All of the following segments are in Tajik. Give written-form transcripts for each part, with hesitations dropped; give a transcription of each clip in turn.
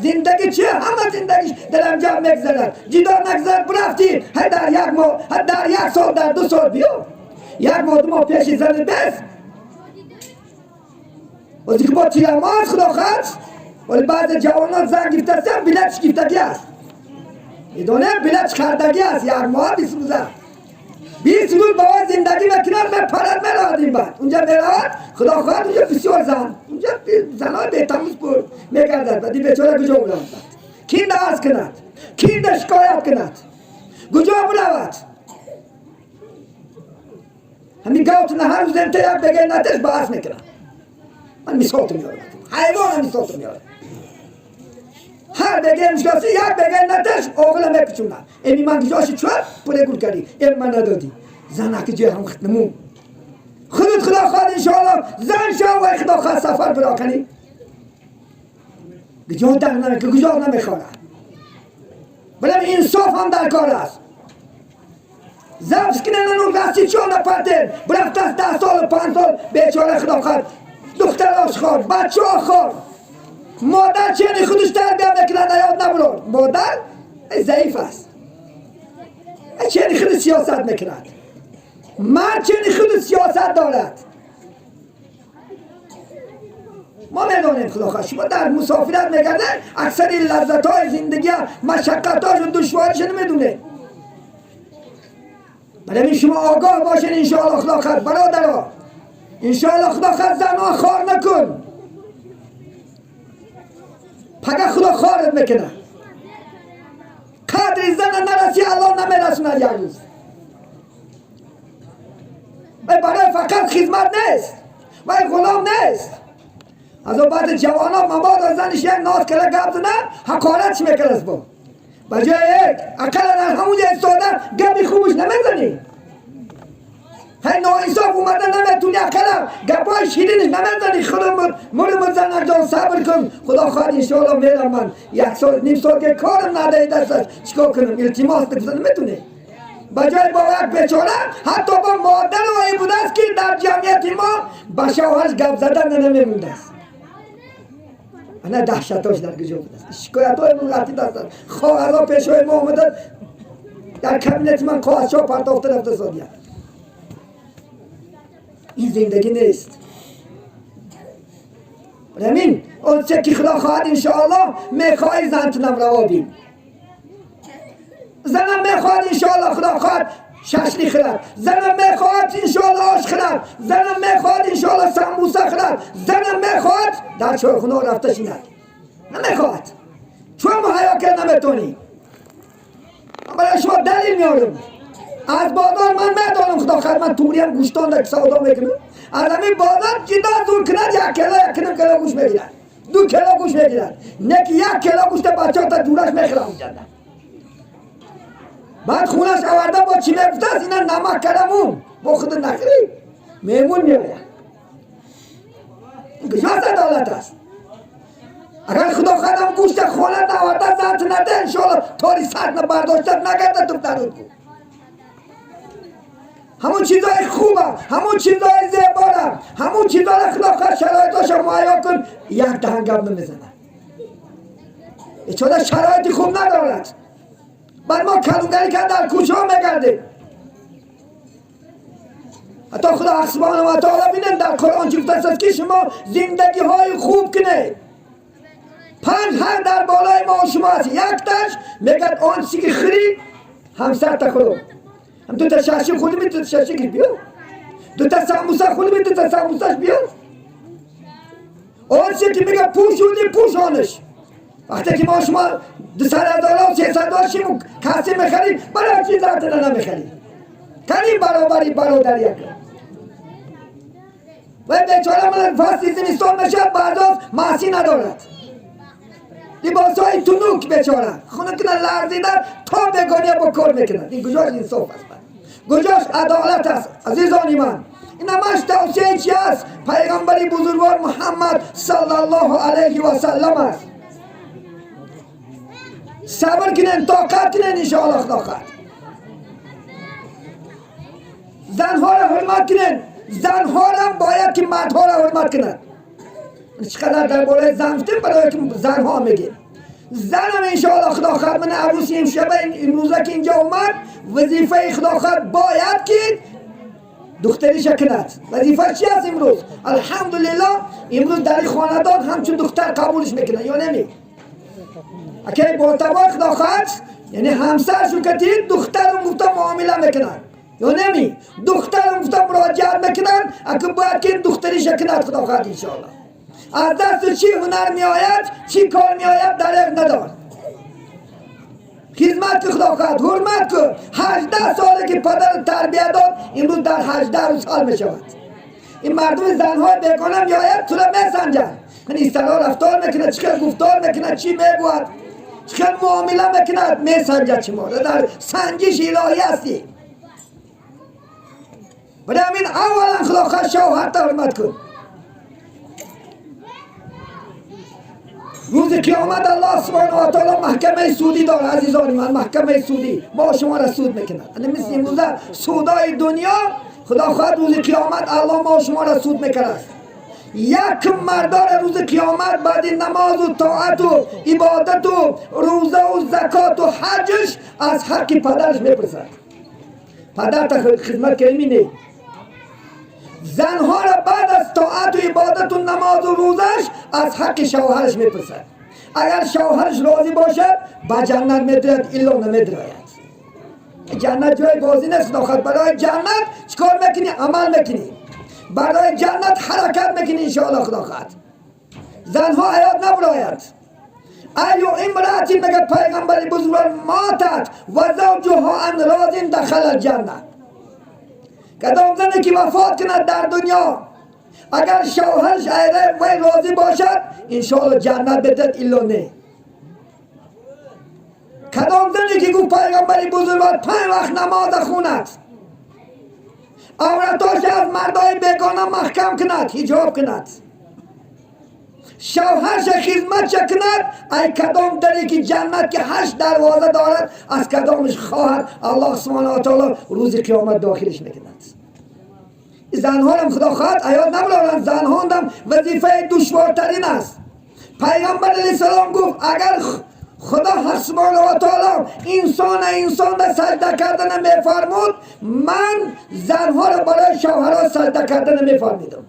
Зиндагӣ чи? Ҳама зиндагиш дар ҷамъ мегзарад, ҷидо нагзарад. Бурафтӣ, ҳа, дар як моҳ, ҳа, дар як сол, дар 2 сол биё, як моҳ, 2 моҳ пеши зани бес ози ки бо тирамоҳ аст, худо хоҳад. Вале баъзе ҷавонон зан гирифтастам, билетш гирифтагӣ аст, медонем, билетш хардагӣ аст, як моҳ, 20 рӯза, 20 рӯз ба вай зиндагӣ мекунад, мепарад, меравад. Ин баъд унҷа меравад, худо хоҳад, унҷа бисёр зан, унҷа занҳои бетамуз пур мегардад. Баъди бечора куҷо биравад? Кин арз кунад, кин шикоят кунад, куҷо биравад? Ҳамин гавтуна ҳар рӯз эмта як бегай натеш баҳс мекунад. Ман мисолту меорам, ҳайвона мисолту меорам. Ҳар бегай мушкиласи, як бегай натеш, оғила мепичунад. Эми ман куҷоши чуа пуле гул кардӣ, эми ман надодӣ. Занаки ҷои ҳам хитнаму худут, худо хоҳад, иншоалло, зан шав вай, худо хоҳад, сафар биро кани, куҷо дар куҷо намехорад. Бале, инсоф ҳам дар кор аст. Забс кинанану расти чон напартен бирафтааст, 10 солу 5 сол бечора, худо хоҳад, духтарош хор, бачаҳо хор. Модар чени худаш тарбия мекунад, аёд набурор. Модар заиф аст, чени худ сиёсат мекунад. Мард чени худ сиёсат дорад. Мо медонем, худо хоҳад, шумо дар мусофират мегардед, аксари лаззатҳои зиндагия, машаққатҳошу, душвориша намедонед. Барои шумо огоҳ бошед, иншоалло, худо хоҳад, бародаро, иншоалло, худо хоҳад, занҳо хор накун, пага худо хорат мекунад. Қадри зана нараси, Аллоҳ намерасонад як рӯз. Вай барои фақат хизмат нест, вай ғулом нест. Аз он баъди ҷавонон мабодо заниш як ноз кара гап зана, ҳақоратш мекард бо ба ҷои як ақаллан дар ҳамун ҷо истода гапи хубаш намезанӣ. Ҳай, ноинсоф омада наметуни, ақаллан гапҳои ширинаш намезанӣ. Худо мурмуд, занакҷон, сабр кун, худо хоҳад, иншоалло, мерам ман як сол, ним сол ки корам надаи дасташ, чикор кунам, илтимос гуфта наметунӣ. Ба ҷои бо як бечора, ҳатто бо модаро будааст, ки дар ҷамъияти мо ба шавҳараш гап задан намемондааст. Ана даҳшатош дар куҷо будааст? Шикоятҳои муллати даст хоҳарҳо пешои мо омада, дар кабинети ман коғазчо партофта рафта содия. Ин зиндагӣ нест. Рамин он че ки худо хоҳад, иншоаллоҳ, мехоҳӣ зантунам раво бин, занам мехоҳад, иншоаллоҳ, худо хоҳад, шашлик хӯрад, занам мехоҳад, иншоаллоҳ, ош хӯрад, занам мехоҳад, иншоаллоҳ, самбуса хӯрад, занам мехоҳад дар чойхуна рафта шинад. Намехоҳад, чун муҳайё кард наметонӣ. Ман барои шумо далил меорам аз бозор. Ман медонам, худо хоҳад, ман туриям гӯштон дар савдо мекунам. Аз ҳамин бозор ҷидо зур кунад, 1 кило, 1.5 кило гӯшт мегирад, 2 кило гӯшт мегирад. Не ки 1 кило гӯшта бачаҳо ҷураш мехӯрам унҷанда. Баъд хунаш оварда, бо чӣ мегуфтааст? Ина намак кардамун, бо худ нахӯрӣ, меҳмон меояд. Куҷост адолат аст? Агар худо хоҳад, гӯшта хона наварда, зант наде, иншоалло, тори сар бардошта нагарда ту даруд гу. Ҳамун чизои хуба, ҳамун чизои зебора, ҳамун чизоро, худо хоҳад, шароитоша муҳайё кун, як даҳан гап намезанад. Бечора шароити хуб надорад. Баъд мо калонгарӣ кард, дар кӯчаҳо мегардем. Ҳатто худо субҳанаҳу ва таоло, бинед, дар Қуръон чӣ гуфтааст, ки шумо зиндагиҳои хуб кунед. Панҷ ҳақ дар болои мо шумо аст. Якташ мегӯяд: он чизе ки хӯрӣ, ҳамсарта хӯрон. Ҳам дута шашлик хӯрдими, дута шашлик биё, дута самбуса хӯрдими, дута самбусаш биё. Он чизе ки мега пӯшудӣ, пӯшонаш. Вақте ки мо шумо 200 ҳазору 300 ҳазор шиму касе мехарид, барои чӣ зантана намехарид? Кани баробари бародария кун. Вай бечора ман фасли зимистон мешавад, баъзоз маъсӣ надорад, либосҳои тунук, бечора хунукна, ларзида то бегония бо кор мекунад. Ин куҷош инсоф аст, куҷош адолат аст, азизони ман? Ин ҳамаш тавсияи чи аст? Пайғамбари бузургвор Муҳаммад саллаллоҳу алайҳи васаллам аст. Сабр кунен, тоқат кунен, иншоалло, худо хоҳад. Занҳоро ҳурмат кунен, занҳорам бояд ки мардҳоро ҳурмат кунанд. چقدر درباره زن گفتیم برای که زنها میگیم. زنم انشاءالله خدا خواهد من عروسی امشب امروزه که اینجا اومد، وظیفه خدا خواهد باید که دختریش کند. وظیفه چی است امروز؟ الحمدلله امروز در خاندان همچون دختر قبولش میکنن یا نمی؟ اکی با تبا خدا خواهد یعنی همسرشون که تید دخترم گفته معامله میکنن یا نمی؟ دخترم گفته مراجعت میکنن. اکی باید که دختریش کند خدا خواهد انشاءالله. از دست چی هنر میآید چی کار میآید دریغ ندار. خدمت که خدا خواهد حرمت که 18 ساله که پدر تربیت داد امروز در 18 روز سال می شود. این مردم زنهای بیگانه میآید تو را میسنجند، این سرا رفتار میکنه، چه گفتار میکنه، چی میگوید، چه معامله میکند، میسنجد. شما در سنجش الهی هستی. برای همین اولا خدا خواهد شوهر حرمت کن. روز قیامت الله سبحانه و تعالی محکمه سودی داره عزیزان من، محکمه سودی ما شما را سود میکند. یعنی مثل امروزه سودای دنیا خدا خواهد روز قیامت الله ما شما را سود میکند. یک مردار روز قیامت بعد نماز و طاعت و عبادت و روزه و زکات و حجش از حق پدرش میپرسد. پدر تا خدمت کردی نه. زنها را بعد از طاعت و عبادت و نماز و روزش از حق شوهرش میپرسد. اگر شوهرش راضی باشد به جنت میدرد، الا نمیدراید. جنت جای بازی نیست. برای جنت چیکار میکنی؟ عمل میکنی. برای جنت حرکت میکنی انشاءالله خدا خواهد. زنها حیات نبراید. ایو امراتی میگه پیغمبر بزرگ ماتت و زوجها عن راض دخل الجنه. کدام زنی که وفات کند در دنیا اگر شوهرش وی راضی باشد انشاءالله جنت بدهد الا نه. کدام زنی که گفت پیغمبر بزرگوار 5 وقت نماز خوند، عورتاش از مردای بیگانه محکم کند، حجاب کند، شوهرش خدمت کند، ای کدام دری که جنت که 8 دروازه دارد از کدامش خواهد الله سبحانه و تعالی روز قیامت داخلش میکند. زنها هم خدا خواهد ایاد نبرارند. زنها هم وظیفه دشوارترین است. پیغمبر علیه السلام گفت اگر خدا سبحانه و تعالی انسان را سجده کردن میفرمود، من زنها را برای شوهرها سجده کردن میفرمیدم.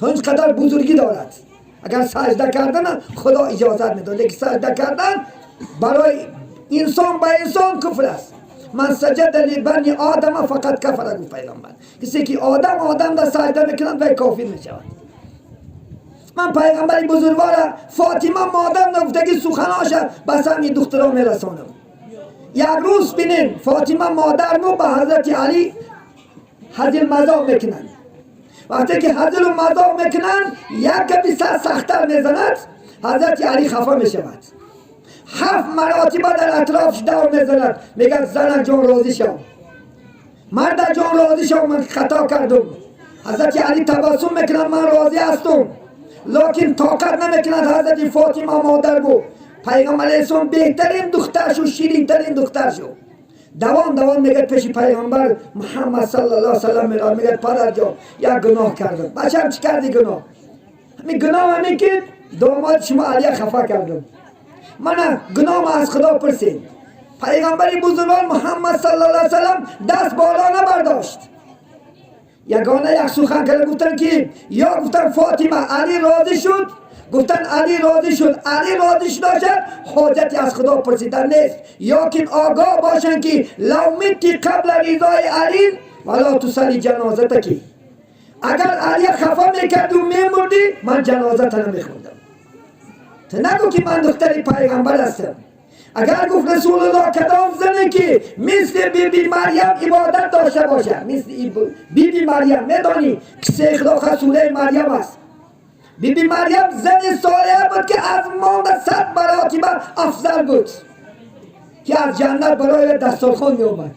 تا اینقدر بزرگی دارد. اگر سجده کردن خدا اجازت میداد، لیکن سجده کردن برای انسان به انسان کفر است. من سجد لبنی آدم فقط کفر، گفت پیغمبر. کسی که آدم را سجده میکنند و کافر میشود. من پیغمبر بزرگوار فاطمه مادر نگفتگی سخناش به سمی دخترها میرسانم. یک روز بینین فاطمه مادر مو به حضرت علی هزل مذاق میکنند. وقتی که هزل و مذاق میکنند یک کمی سر سخت‌تر میزند، حضرت علی خفه میشود. 7 مراتبه در اطرافش دور میزند، میگه زن جان راضی شو، مرد جان راضی شو، من خطا کردم. حضرت علی تبسم میکند من راضی هستم، لکن طاقت نمیکند. حضرت فاطمه مادر بود پیغمبر علیه السلام بهترین دختر شو، شیرینترین دختر شو. دوام میگه پیش پیغمبر محمد صلی الله علیه و سلم میره، میگه پدر جان یک گناه کردم. بچه‌م چی کردی گناه؟ همین گناه همین که داماد شما علی خفه کردم. من گناه از خدا پرسید. پیغمبر بزرگوار محمد صلی الله علیه و سلم دست بالا نبرداشت. یگانه یک سخن کرد، گفتن که یا گفتن فاطمه علی راضی شد، گفتن علی راضی شد، علی راضی شد حاجتی از خدا پرسیدن نیست. یا که آگاه باشن که لو متی قبل رضای علی ولا تصلی جنازتکی، اگر علی خفه میکرد و میمردی من جنازه نمیخوندم. تو نگو که من دختر پیغمبر هستم. اگر گفت رسول الله کدام زنی که مثل بی بی مریم عبادت داشته باشه، مثل بی بی مریم، میدانی قصه خدا سوره مریم است. بی بی مریم زن صالحه بود که از ما 100 مراتبه افضل بود که از جنت برای دسترخوان می اومد.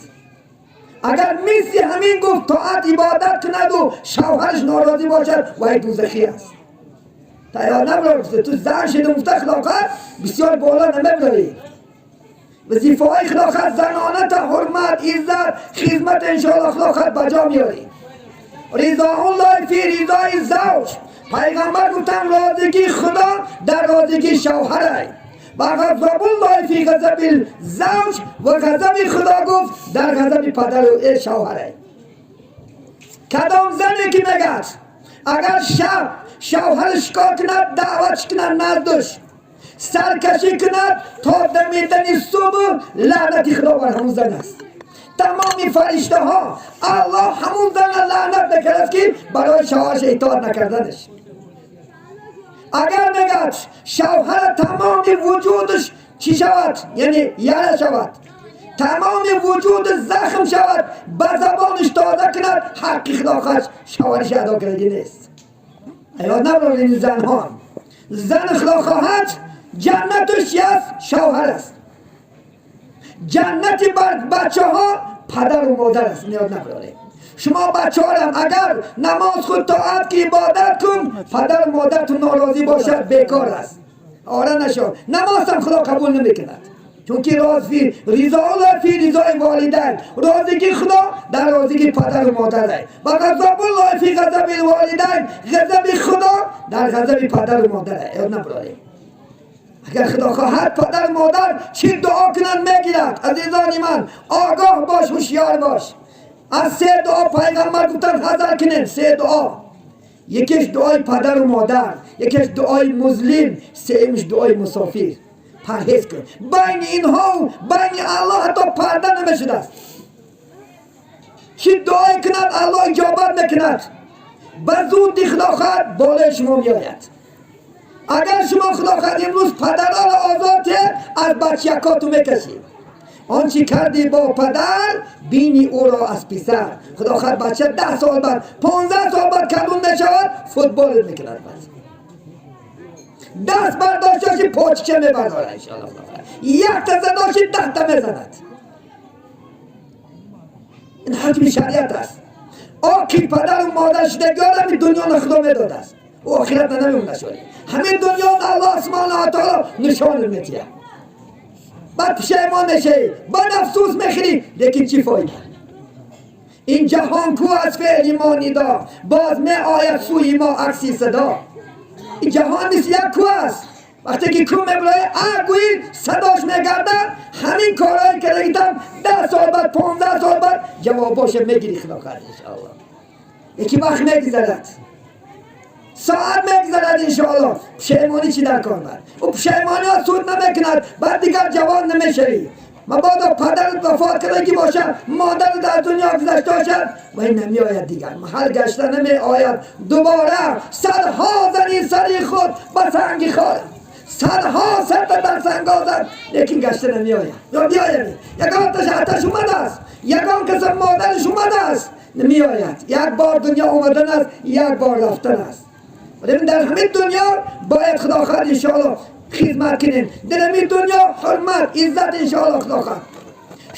اگر مثل همین گفت طاعت عبادت کند و شوهرش ناراضی باشد وای دوزخی است. تیار نبرد تو زن شده مفته خلاقت بسیار بالا نمیبری. وظیفه های خلاقت زنانه تا حرمت، عزت، خدمت انشاءالله خلاقت بجا میاری. رضا الله فی رضای زوج، Пайғамбар гуфтан розигии Худо дар розигии шавҳарай ва غضب الله في غضب الزوج ва ғазаби Худо гуфт дар ғазаби падару шавҳарай. Кадом зане ки мегӯяд, агар шаб шавҳараш кор кунад, даъватш кунад, наздуш саркашӣ кунад то дамидани субҳ, лаънати Худо бар ҳамун зан аст. Тамоми фариштаҳо, Аллоҳ ҳамун зана лаънат мекард, ки барои шавҳараш итоат накарданаш. Агар мегӯяд, шавҳара тамоми вуҷудаш чӣ шавад, яъне яра шавад, тамоми вуҷуди захм шавад, ба забонаш тоза кунад, ҳаққи худохош шавҳараш адо кардагӣ нест. Аёд набароред занҳо. Зан Худо хоҳад, ҷаннаташ чи аст? Шавҳар аст. Ҷаннати бар бачаҳо падару модар аст. Ниёд набароред. Шумо бачаҳорам, агар намоз худ тоат ки ибодат кун, падару модаратон норозӣ бошад, бекор аст, ора нашо, намозам Худо қабул намекунад, чунки розӣ رضا الله في رضای الوالدین, розигии Худо дар розигии падару модар ва غضب الله في غضب الوالدین, ғазаби Худо дар ғазаби падару модар. Ёд набарорем. Агар Худо хоҳад, падару модар чӣ дуо кунанд, мегирад. Азизони ман, огоҳ бош, ҳушёр бош. Аз се дуо пайғамбар гуфтанд, ҳазар кунем. Се дуо: якеш дуои падару модар, якеш дуои музлим, сеюмш дуои мусофир. Парҳез кун. Байни инҳо байни Аллоҳ ҳатто парда намешудааст. Чӣ дуое кунад, Аллоҳ иҷобат мекунад. Ба зуди Худо хоҳад, болои шумо меояд. Агар шумо, Худо хоҳад, имрӯз падарро озод кед, аз бачиякоту мекашӣ. Он чӣ кардӣ бо падар, бини ӯро аз писар. Худо хоҳад, бача 10 сол баъд, 15 сол баъд калон мешавад, футболит мекунад. Баъд даст бардошташи, почча мебардорад, иншоалло. Якта задоши, 10та мезанад. Ин ҳукми шариат аст. Оки падару модар шудагиёр ҳамин дунёро Худо медодааст, ӯ охират намемонад. Шоли ҳамин дунёро Аллоҳ субҳанаҳу ва таоло нишон метиҳад. Баъд пушаймон мешавӣ, баъд афсӯс мехӯрӣ, лекин чӣ фоида? Ин ҷаҳон ку аз феъли мо нидо, боз меояд сӯи мо акси садо. Ин ҷаҳон мисли як кӯ аст. Вақте ки кӯ мебирояд, а гӯӣ, садош мегардад. Ҳамин корҳое кардагитам, 10 сол баъд, 15 сол баъд ҷавобоша мегирӣ, Худо хоҳад, иншоалло. Яки вақт мегузарад, соат мегузарад, иншоалло. Пушаймонӣ чӣ дар кор бад? Ӯ пушаймониҳо суд намекунад, баъд дигар ҷавон намешавӣ. Мабодо падарат вафот кардагӣ бошад, модарат аз дунё гузашта бошад, вай намеояд дигар, маҳал гашта намеояд дубора. Садҳо зани сари худ ба санги хор, садҳо сарта дар сангҳо зад, лекин гашта намеояд. Ё биёяд, ягон таш аташ омадааст, ягон каса модараш омадааст? Намеояд. Як бор дунё омадан аст, як бор рафтан аст. Вале дар ҳамин дунё бояд, Худо хоҳад, иншоалло, хизмат кунем. Дар ҳамин дунё ҳурмат, иззат, иншоалло, Худо хоҳад.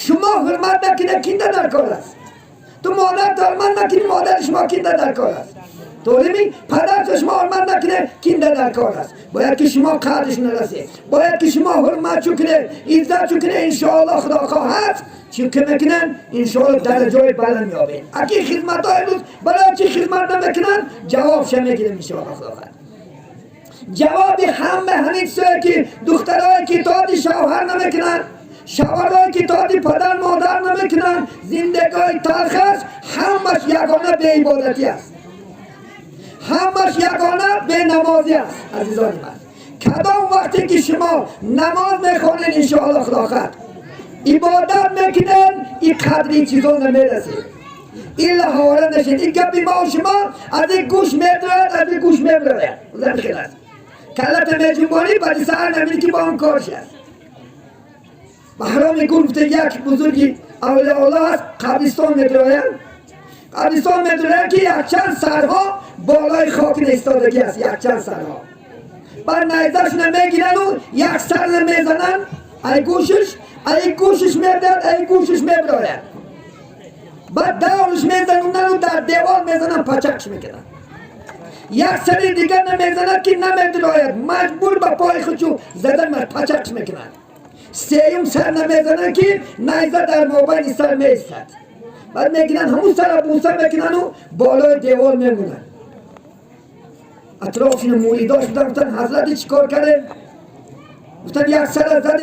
Шумо ҳурмат накунед, кинда дар кор аст? Ту модар ҳурмат накунӣ, модари шумо кинда дар кор аст? Тоғрими? Падар шумо ҳурмат накунед, кинда дар кор аст? Бояд ки шумо қадрш нарасед, бояд ки шумо ҳурматшу кунед, иззатшу кунед. Иншоалло, Худо хоҳад, чӣ ки мекунанд, иншоалло, дараҷои баланд меёбед. Аки хизматҳо имрӯз барои чӣ хизмат намекунанд, ҷавобша мегирем, иншоалло, Худо хоҳад. Ҷавоби ҳама ҳамин чизое ки духтарое ки итоати шавҳар намекунанд, шавҳарое ки итоати падар модар намекунанд, зиндагиҳои талх аст, ҳамаш ягона беибодатӣ аст, ҳамаш ягона бенамозӣ аст. Азизони ман, кадом вақте ки шумо намоз мехонед, иншоалло, Худо хоҳад, ибодат мекунед, и қадри чизо намерасед. Илла ҳавора нашед. Ин гапи мо шумо аз ин гӯш медрояд, аз ин гӯш мебирояд. Хел аст, каллата меҷунбонӣ, баъди саҳар мебинӣ, ки бо он корш аст. Баҳроми Гур гуфта, як бузурги авлиёаллоҳ аст, қабристон медроянд. Қабристон медроянд, ки якчанд сарҳо болои хок истодагӣ аст, якчанд сарҳо. Баъд найзашона мегирану як сарна мезананд, ай гӯшиш, ай гӯшиш медиҳад, ай гӯшиш мебирояд. Баъд даврш мезанонану дар девор мезананд, пачақш мекунанд. Як сари дигар намезанад, ки намедирояд, маҷбур ба пои худшу задан, пачақш мекунанд. Сеюм сар намезананд, ки найза дар мобайни сар меистад. Баъд мегиранд, ҳамун сара буса мекунану болои девор мемонанд. Атроф муридош буданд, гуфтанд: «Ҳазрат, чӣ кор кардем?» Гуфтанд: «Як сара задем».